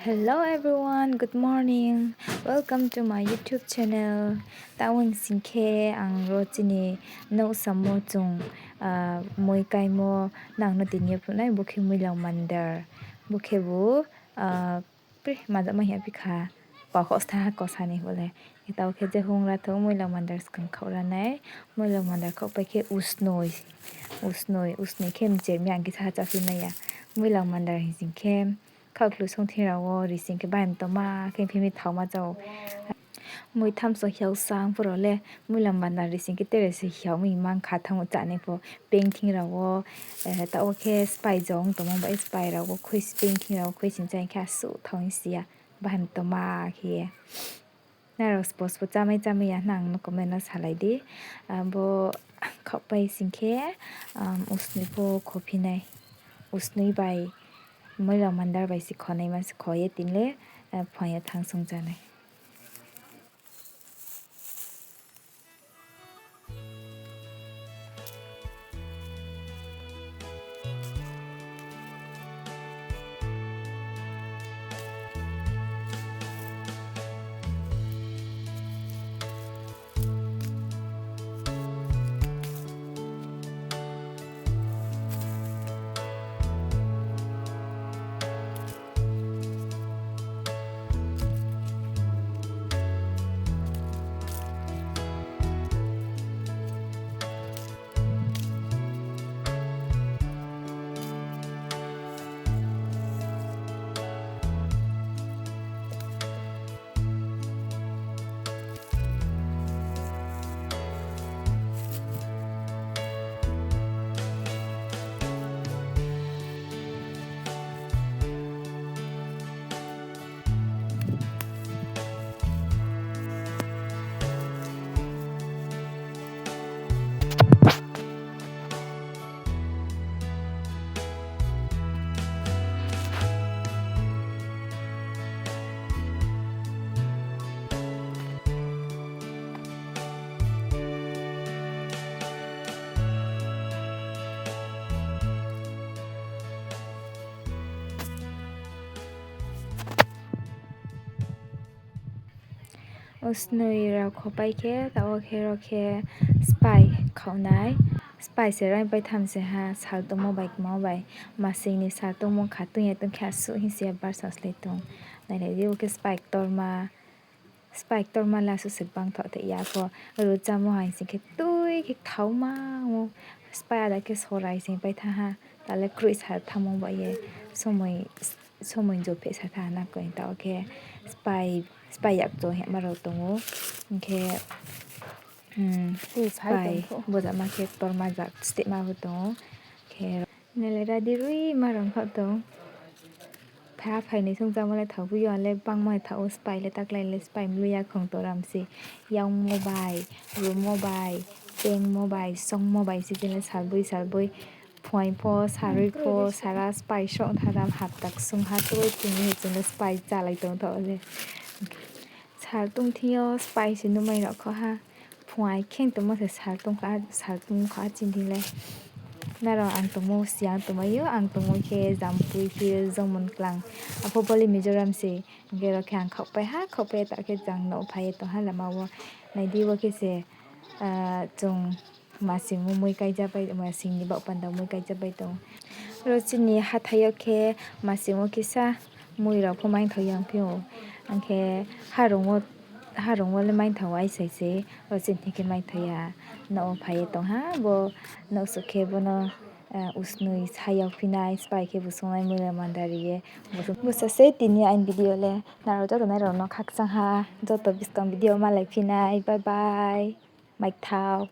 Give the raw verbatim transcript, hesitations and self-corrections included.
Welcome to my YouTube channel. Tao hing sing khe ang ro chini nouh samo chung, ah, moi kaimo nang no tini yo phnuh nai, bo khe Muilang Mandar. Bo khebu, ah, pri, majakma hing ya phi kha, pa khoh sta ha kosa ni bo le. Tao khe je hungra thou Muilang Mandar skang khaoh ra nai. Muilang Mandar khaohpai khe usnoi, usnoi, usnoi khe mcher mi ang kisa ha chá phi mai ya. Muilang Mandar hing sing khe khaohklu songthing rao wo rising khe bahai mtoma khe phi mi thaoma chá ou. Moi thamso hiao sang pho rao le Muilang Mandar rising khe tere se hiao mi mang kha thanng ou chánai pho. Pengthing rao wo, eh, tao khe spai jong tongmo bai spai rao wo khui, pengthing rao wo khuisoing chá hing khe asuh thao hing si ya. Bahai mtoma khe ye. Nrao sbo sbo chámai chámai ya hna ang no comment no salai di. Abo khaohpai sing khe, um, usnoi pho khophi nai. Usnoi bai, Muilang Mandar bai se khonaima se kho ye tini le, eh, phuaing yo thanng song chá nai. Usnoi rao khopai khe, tao khe ro khe spai khaoh nai. Spai se raing pai tham se ha, sal tongmo bai kma bai. Masing ni sal tongmo kha tong ya tong khe asuh hing si ya bar sa slái tong. Nailai di, bo khe spai ktorma. Spai ktorma le asuh se bang thaoh tei ya pho. Ru chámo hai sing khe tui khe kthaoma ou. Spai ada khe sorai sing pai thanng ha. Ta le kroih sal thanngmo bai ye somoi, somoi jo phe sa thanng ha na koi. Tao khe spai, spai yakcho hema rao tong ou. Hing khe, hmm, spai bojama khe ktorma jak stehma bo tong ou. Khe nai le ra di, ruima rao khaoh tong. Pha phai ni sung chámo le thao phi yo, ang le bangma thao ou, spai le taklái le spai mlu ya khong toram se. Yangmo bai, rumo bai, tengmo bai, songmo bai se chini le salboi salboi. Phuaing pho, sarui pho, sara spai song tharam hapta ksung ha tui tini he chung le spai chálai tong thaoh le. Sal tong thing yo spai se nuhmai rao kho ha. Phuaing kheng tongmo se sal tong kha, sal tong kha chini le. Nrao ang tongmo siang tongmai yo, ang tongmo khe Jampui Hills, Jongmonklang. Apho bo le Mizoram se, hing khe ro khe ang khaohpai ha, khaohpai ta khe jang nouh phai ye tong ha lama wo. Nai di, bo khe se, ah, chung masing wo mui kaija bai, masing ni baoh panda mui kaija bai tong. Ro chini hathái yo khe masing wo kisa mui rao pho maingthao ya ongphi ou. Ang khe harong wo, harong wo le maingthao aisai se, ro chini khe maingthao ya. Nouh wo phai ye tong ha, bo nouh suh khe bo no, eh, usnoi sa yagphi nai, spai khe bu sungnai Muilang Mandar ri ye. Bo sa se tini aini video le, nrao joto nai rao no khakchang ha, joto buskang video malai phi nai, bye bye. Maithao.